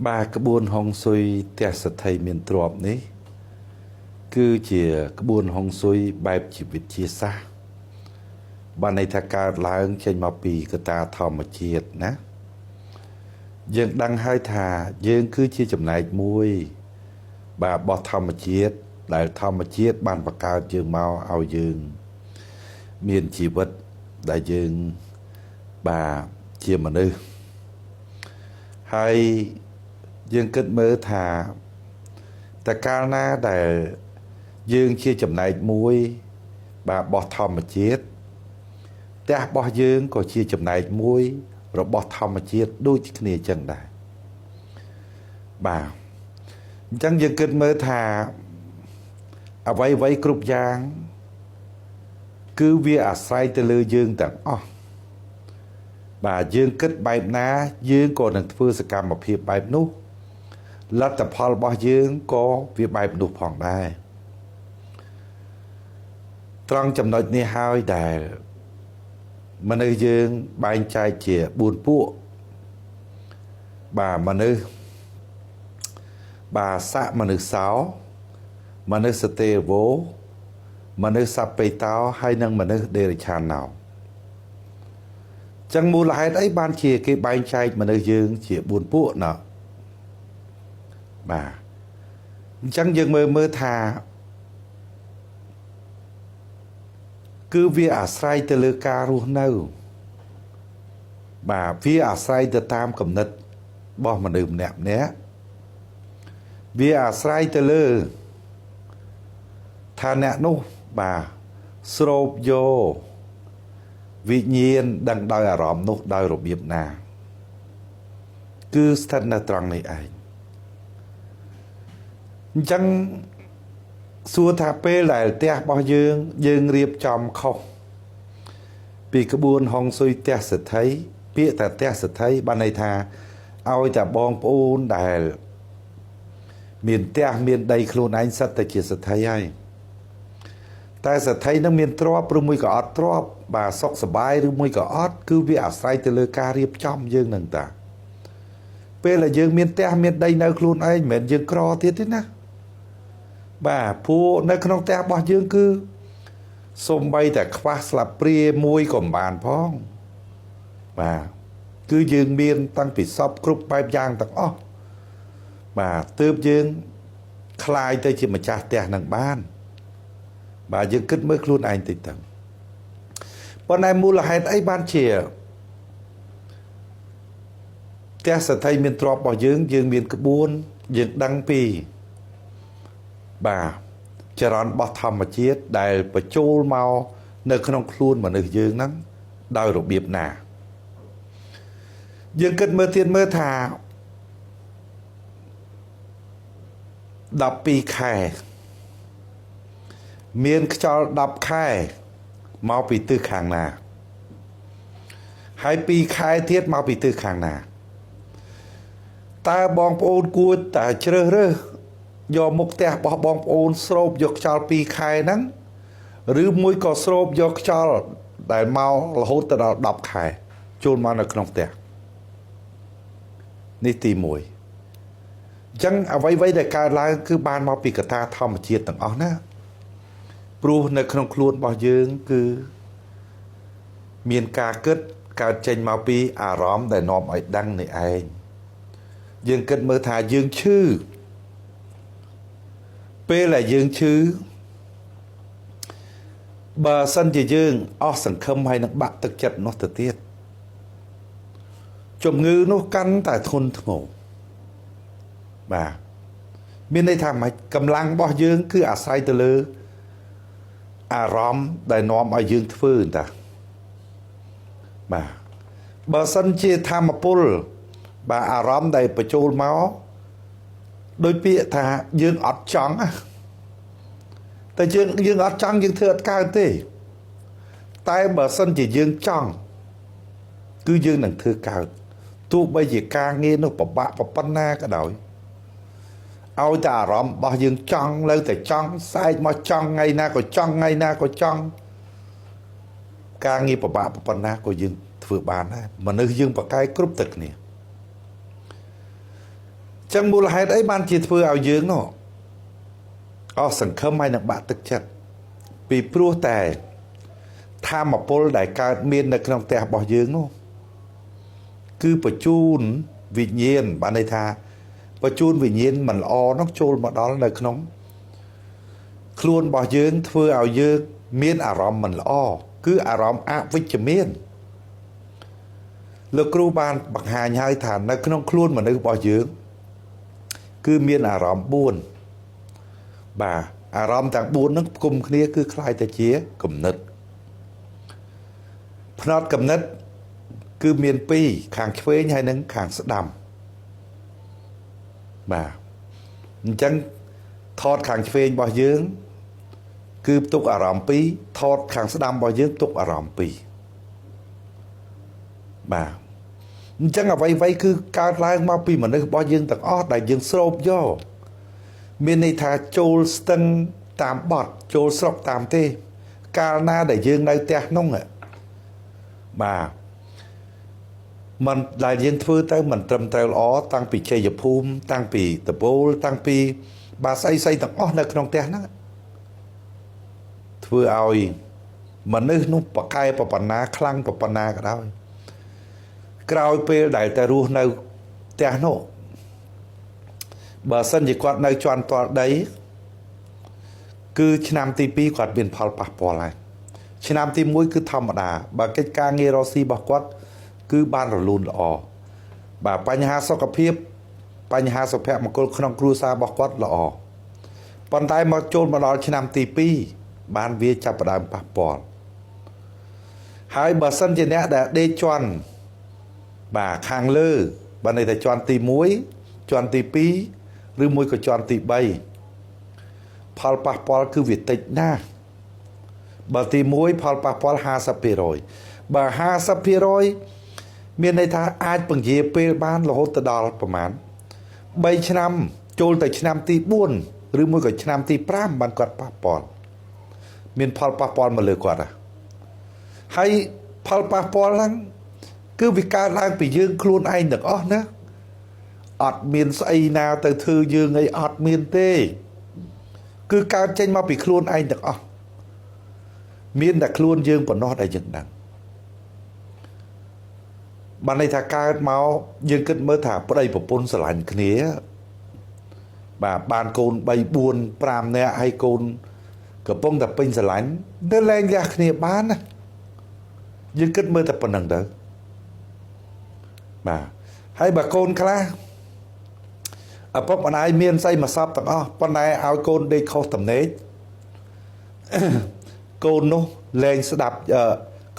បាទក្បួនហុងស៊ុយផ្ទះសេដ្ឋីមានទ្រព្យនេះ គឺជាក្បួនហុងស៊ុយបែបជាវិទ្យាសាស្ត្របានន័យថាកើតឡើងចេញមកពីកត្តាធម្មជាតិណាយើងដឹងហើយថាយើងគឺជាចំណែកមួយ បាទរបស់ធម្មជាតិដែលធម្មជាតិបានបង្កើតយើងមកឲ្យយើងមានជីវិតដែលយើងបាទជាមនុស្សហើយយើងគិតមើលថាតើកាលណាដែលយើងជាចំណែកមួយ បាទរបស់ធម្មជាតិផ្ទះរបស់យើងក៏ជាចំណែកមួយ របស់ធម្មជាតិដូចគ្នាចឹងដែរបាទអញ្ចឹងយើងគិតមើលថាអ្វីអ្វីគ្រប់យ៉ាង គឺវាអាស្រ័យទៅលើយើងទាំងអស់បាទយើងគិតបែបណា យើងក៏នឹងធ្វើសកម្មភាពបែបនោះលទ្ធផលរបស់យើងក៏វាបែបនោះផងដែរត្រង់ចំណុចនេះហើយដែលមនុស្សយើងបែងចែកជា4ពួកបាទមនុស្សបាទសមនុស្សសោមនុស្សទេវោមនុស្សសបេតោហើយនិងមនុស្សដេរិឆានណោចឹងមូលហេតុអីបានជាគេបែងចែកមនុស្សយើងជា4ពួកណោះបាទអញ្ចឹងយើងមើលមើលថាគឺវាអាស្រ័យទៅលើការរស់នៅបាទវាអាស្រ័យទៅតាមគំនិតរបស់មនុស្សម្នាក់ម្នាក់វាអាស្រ័យទៅលើថាអ្នកនោះបាទស្រូបយកវិញ្ញាណដឹងដោយអារម្មណ៍នោះដោយរបៀបណា គឺស្ថិតនៅត្រង់នេះឯងអញ្ចឹងសួរថាពេលដែលផ្ទះរបស់យើងយើងរៀបចំខុសពីក្បួនហុងស៊ុយផ្ទះសេដ្ឋីពាក្យតែផ្ទះសេដ្ឋីបានន័យថាឲ្យតែបងប្អូនដែលមានផ្ទះមានដីខ្លួនឯងសិតតែជាសេដ្ឋីហើយតែសេដ្ឋីនឹងមានទ្រព្យឬមួយក៏អត់ទ្រព្យបាទសុខសប្បាយឬមួយក៏អត់គឺវាអាស្រ័យទៅលើការរៀបចំយើងនឹងតាពេលដែលយើងមានផ្ទះមានដីនៅខ្លួនឯងមិនមែនយើងក្រទៀតទេណាបាទព្រោះនៅក្នុងផ្ទះរបស់យើងគឺសំបីតែខ្វះស្លាបព្រាមួយក៏មិនបានផងបាទគឺយើងមានតាំងពីសពគ្រប់បែបយ៉ាងទាំងអស់បាទទើបយើងคลายទៅជាម្ចាស់ផ្ទះនឹងបានបាទយើងគិតមើលខ្លួនឯងតិចទៅប៉ុន្តែមូលហេតុអីបានជាផ្ទះសេដ្ឋីមានទ្រព្យរបស់យើងយើងមានក្បួនយើងដឹងពីបាទចរន្តរបស់ធម្មជាតិដែលបញ្ចូលមកនៅក្នុងខ្លួនមនុស្សយើងហ្នឹងដោយរបៀបណាយើងគិតមើលទៀតមើលថា12ខែមានខ្យល់10ខែមកពីទិសខាងណាហើយ2ខែទៀតមកពីទិសខាងណាតើបងប្អូនគួរតែជ្រើសរើសយកមុខផ្ទះរបស់បងប្អូនស្រូបយកខ្យល់2ខែហ្នឹងឬមួយក៏ស្រូបយកខ្យល់ដែលមករហូតទៅដល់10ខែចូលមកនៅក្នុងផ្ទះនេះទី1អញ្ចឹងអ្វីៗដែលកើតឡើងគឺបានមកពីកត្តាធម្មជាតិទាំងអស់ណាព្រោះនៅក្នុងខ្លួនរបស់យើងគឺមានការគិតកើតចេញមកពីអារម្មណ៍ដែលនាំឲ្យដឹងនេះឯងយើងគិតមើលថាយើងឈឺពេលដែលយើងឈឺបើសិនជាយើងអស់សង្ឃឹមហើយនឹងបាក់ទឹកចិត្តនោះទៅទៀតជំងឺនោះកាន់តែធ្ងន់ធ្ងរបាទមានន័យថាម៉េចកម្លាំងរបស់យើងគឺអាស្រ័យទៅលើអារម្មណ៍ដែលនាំឲ្យយើងធ្វើតាបាទបើសិនជាធម្មពលបាទអារម្មណ៍ដែលបញ្ចូលមកដោយពាក្យថាយើងអត់ចង់តែយើងអត់ចង់យើងធ្វើអត់កើតទេតែបើសិនជាយើងចង់គឺយើងនឹងធ្វើកើតទោះបីជាការងារនោះពិបាកប៉ុណ្ណាក៏ដោយឲ្យតែអារម្មណ៍របស់យើងចង់លើតែចង់ស្អែកមកចង់ថ្ងៃណាក៏ចង់ថ្ងៃណាក៏ចង់ការងារពិបាកប៉ុណ្ណាក៏យើងធ្វើបានដែរមនុស្សយើងប្រកែកគ្រប់តែគ្នា ចឹងមូលហេតុអីបានជាធ្វើឲ្យយើងនោះអស់សង្ឃឹមហើយនឹងបាក់ទឹកចិត្តពីព្រោះតែធម៌ពលដែលកើតមាននៅក្នុងផ្ទះរបស់យើងនោះគឺបញ្ជូនវិញ្ញាណបានន័យថាបញ្ជូនវិញ្ញាណមិនល្អនោះចូលមកដល់នៅក្នុងខ្លួនរបស់យើងធ្វើឲ្យយើងមានអារម្មណ៍មិនល្អគឺអារម្មណ៍អវិជ្ជមានលោកគ្រូបានបង្ហាញហើយថានៅក្នុងខ្លួនមនុស្សរបស់យើងគឺមានអារម្មណ៍4បាទអារម្មណ៍ទាំង4ហ្នឹងផ្គុំគ្នាគឺคล้ายទៅជាគំនិតផ្នត់គំនិតគឺមាន2ខាងឆ្វេងហើយនិងខាងស្ដាំបាទអញ្ចឹងថតខាងឆ្វេងរបស់យើងគឺផ្ទុកអារម្មណ៍2ថតខាងស្ដាំរបស់យើងផ្ទុកអារម្មណ៍2បាទអញ្ចឹងអ្វីៗគឺកើតឡើងមកពីមនុស្សរបស់យើងទាំងអស់ដែលយើងស្រូបយកមានន័យថាចូលស្ទឹងតាមបត់ចូលស្រុកតាមទេ កាលណាដែលយើងនៅផ្ទះនោះបាទមិនដែលយើងធ្វើទៅមិនត្រឹមត្រូវល្អតាំងពីជ័យភូមិតាំងពីតបូលតាំងពីបាទស្អីស្អីទាំងអស់នៅក្នុងផ្ទះហ្នឹងធ្វើឲ្យមនុស្សនោះប្រកែប្របណ្ណាខ្លាំងប្របណ្ណាក៏ដោយក្រោយពេលដែលតែរស់នៅផ្ទះនោះបើសិនជាគាត់នៅជាន់តល់ដីគឺឆ្នាំទី2គាត់មានផលប៉ះពាល់ហើយឆ្នាំទី1គឺធម្មតាបើកិច្ចការងាររកស៊ីរបស់គាត់គឺបានរលូនល្អបាទបញ្ហាសុខភាពបញ្ហាសុភមង្គលក្នុងគ្រួសាររបស់គាត់ល្អប៉ុន្តែមកចូលមកដល់ឆ្នាំទី2បានវាចាប់ផ្ដើមប៉ះពាល់ហើយបើសិនជាអ្នកដែលដេកជាន់បាទខាងលើបើន័យថាជាន់ទី1ជាន់ទី2ឬមួយក៏ជាន់ទី3ផលប៉ះពាល់គឺវាតិចណាស់បើទី1ផលប៉ះពាល់50%បើ50%មានន័យថាអាចពង្រាពេលបានរហូតទៅដល់ប្រហែល3ឆ្នាំចូលទៅឆ្នាំទី4ឬមួយក៏ឆ្នាំទី5បានគាត់ប៉ះពាល់មានផលប៉ះពាល់មកលើគាត់ហើយផលប៉ះពាល់ហ្នឹងគឺវាកើតឡើងពីយើងខ្លួនឯងទាំងអស់ណាអត់មានស្អីណាទៅធ្វើយើងអីអត់មានទេគឺកើតចេញមកពីខ្លួនឯងទាំងអស់មានតែខ្លួនយើងប៉ុណ្ណោះដែលយើងដឹងបានន័យថាកើតមកយើងគិតមើលថាប្តីប្រពន្ធស្រឡាញ់គ្នាបាទបានកូន3 4 5នាក់ហើយកូនកំពុងតែពេញស្រឡាញ់នៅលែងលះគ្នាបានណាយើងគិតមើលតែប៉ុណ្្នឹងទៅបាទហើយបើកូនខ្លះឪពុកម្ដាយមានស្អីមកសពទាំងអស់ប៉ុន្តែឲ្យកូនដេកខុសតំណេកកូននោះលែងស្ដាប់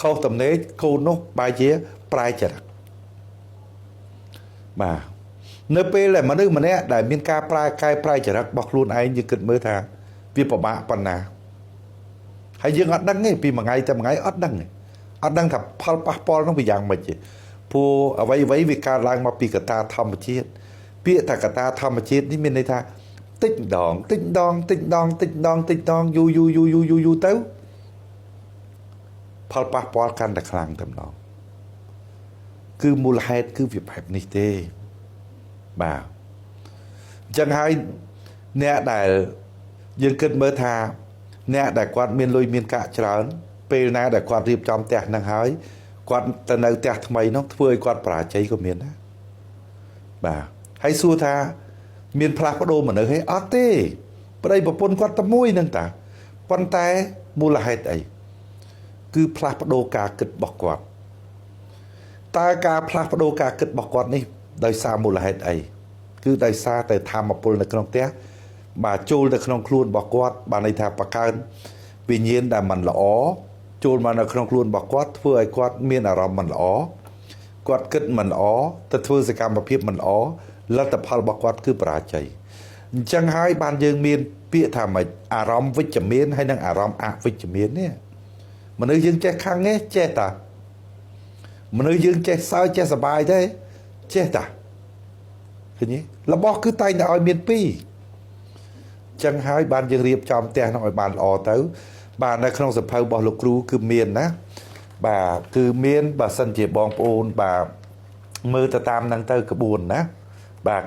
ខុសតំណេកកូននោះបែរជាប្រែចរិតបាទនៅពេលដែលមនុស្សម្នាក់ដែលមានការប្រែកែប្រែចរិតរបស់ខ្លួនឯងយើងគិតមើលថាវាពិបាកប៉ុណ្ណាហើយយើងអត់ដឹងទេពីមួយថ្ងៃទៅមួយថ្ងៃអត់ដឹងទេអត់ដឹងថាផលប៉ះពាល់នោះវាយ៉ាងម៉េចទេព្រោះអ្វីអ្វីវាកើតឡើងមកពីកត្តាធម្មជាតិពាក្យថាកត្តាធម្មជាតិនេះមានន័យថាតិចម្ដងតិចម្ដងតិចម្ដងតិចម្ដងតិចម្ដងយូរយូរយូរយូរយូរយូរទៅផលប៉ះពាល់កាន់តែខ្លាំងតែម្ដងគឺមូលហេតុគឺវាបែបនេះទេបាទអញ្ចឹងហើយអ្នកដែលយើងគិតមើលថាអ្នកដែលគាត់មានលុយមានកាក់ច្រើនពេលណាដែលគាត់រៀបចំផ្ទះហ្នឹងហើយគាត់ទៅនៅផ្ទះថ្មីនោះធ្វើឲ្យគាត់បរាជ័យក៏មានដែរបាទហើយសួរថាមានផ្លាស់ប្ដូរមនុស្សហេអត់ទេប្តីប្រពន្ធគាត់តែមួយហ្នឹងតាប៉ុន្តែមូលហេតុអីគឺផ្លាស់ប្ដូរការគិតរបស់គាត់តើការផ្លាស់ប្ដូរការគិតរបស់គាត់នេះដោយសារមូលហេតុអីគឺដោយសារតែធម៌ពលនៅក្នុងផ្ទះបាទចូលទៅក្នុងខ្លួនរបស់គាត់បានន័យថាបង្កើនវិញ្ញាណដែលមិនល្អចូលមកនៅក្នុងខ្លួនរបស់គាត់ធ្វើឲ្យគាត់មានអារម្មណ៍មិនល្អគាត់គិតមិនល្អទៅធ្វើសកម្មភាពមិនល្អលទ្ធផលរបស់គាត់គឺបរាជ័យអញ្ចឹងហើយបានយើងមានពាក្យថាម៉េចអារម្មណ៍វិជ្ជមានហើយនិងអារម្មណ៍អវិជ្ជមាននេះមនុស្សយើងចេះខឹងទេចេះតាមនុស្សយើងចេះសើចចេះសប្បាយទេចេះតាឃើញទេរបស់គឺតែងតែឲ្យមានពីរចឹងហើយបានយើងរៀបចំផ្ទះនោះឲ្យបានល្អទៅបាទនៅក្នុងសភៅរបស់លោកគ្រូគឺមានណាបាទគឺមានបើសិនជាបងប្អូនបាទមើលទៅតាមហ្នឹងទៅក្បួនណាបាទ